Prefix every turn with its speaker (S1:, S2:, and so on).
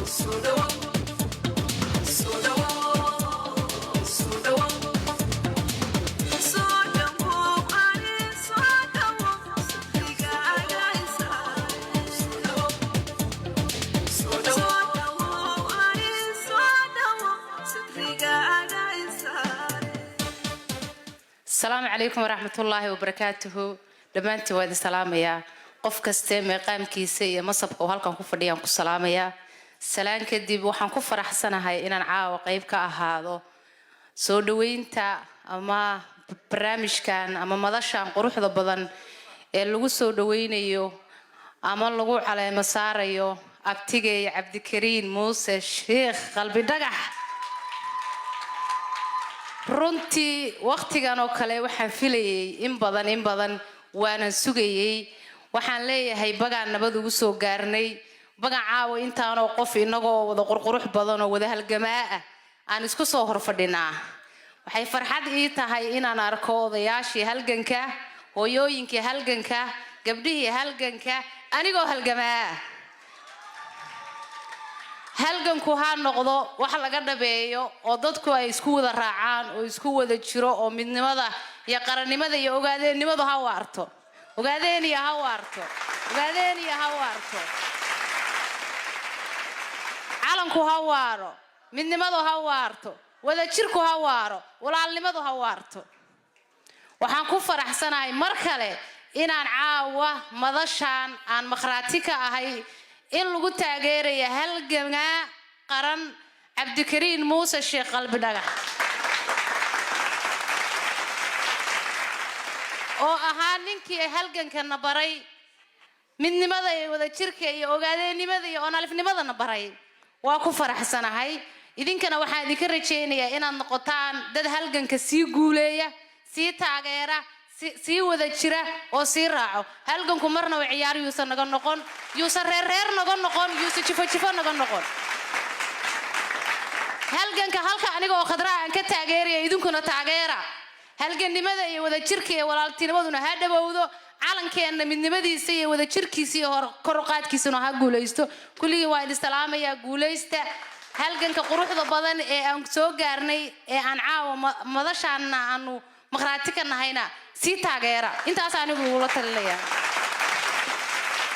S1: Soo dhawow, soo dhawow, soo dhawow. Soo dhawow, ani soo dhawow, satrigaaga isaare. Soo dhawow, soo dhawow, ani soo dhawow, satrigaaga isaare.
S2: Asalaamu calaykum waraxmatullaahi wabarakaatuhu. Dhammaantiin waa idin salaamayaa. Qof kaste meeqaamkiisa iyo masabka uu halkan ku fadhiyaan ku salaamayaa. Salaan kadib, waxaan ku faraxsanahay inaan caawa qayb ka ahaado soo dhaweynta ama barnaamijkan ama madashan quruxda badan ee lagu soo dhaweynayo ama lagu caleemo saarayo abtigay Cabdikariin Muuse Sheikh Qalbi Dhagax. Runtii wakhtigan oo kale waxaan filayay in badan, in badan waanan sugayay. Waxaan leeyahay, bagaan nabad ugu soo gaarnay, bagaan caawa intaanoo qof inagoo wada qurqurux badan oo wada halgamaa ah aan isku soo horfadhinaa. Waxay farxad ii tahay inaan arko odayaashii halganka, hooyooyinkii halganka, gabdhihii halganka, anigoo halgamaa ah. Halganku ha noqdo wax laga dhabeeyo oo dadku ay isku wada raacaan oo isku wada jiro, oo midnimada iyo qarannimada iyo ogaadeennimadu ha waarto. Ogaadeeniya ha waarto! Ogaadeeniya ha waarto! Calanku ha waaro! Midnimadu ha waarto! Wadajirku ha waaro! Walaalnimadu ha waarto! Waxaan ku faraxsanahay mar kale inaan caawa madashaan aan makhraati ka ahay in lagu taageeraya halgamaa qaran Cabdikariin Muuse Sheekh Qalbi Dhagax, oo ahaa ninkii halgankana baray, midnimada iyo wadajirka iyo ogaadeennimada iyo onalifnimadana baray. Waa ku faraxsanahay. Idinkana waxaan idinka rajaynayaa inaad noqotaan dad halganka sii guuleeya, sii taageera, sii wada jira oo sii raaco. Halganku marnaba ciyaar yuusan naga noqon, yuusan reerreer naga noqon, yuusan jifo jifo naga noqon. Halganka halka aniga oo Khadraa aan ka taageeraya, idinkuna taageera. Halgannimada iyo wadajirka iyo walaaltinimaduna ha dhawowdo. Calankeenna midnimadiisa iyo wadajirkiisa iyo hor kor u qaadkiisuna ha guulaysto. Kulligiin waa idin salaamayaa. Guulaysta. Halganka quruxda badan ee aan soo gaarnay ee aan caawa madashaana aanu makhraati ka nahayna sii taageera. Intaas anigu ugula talinaya.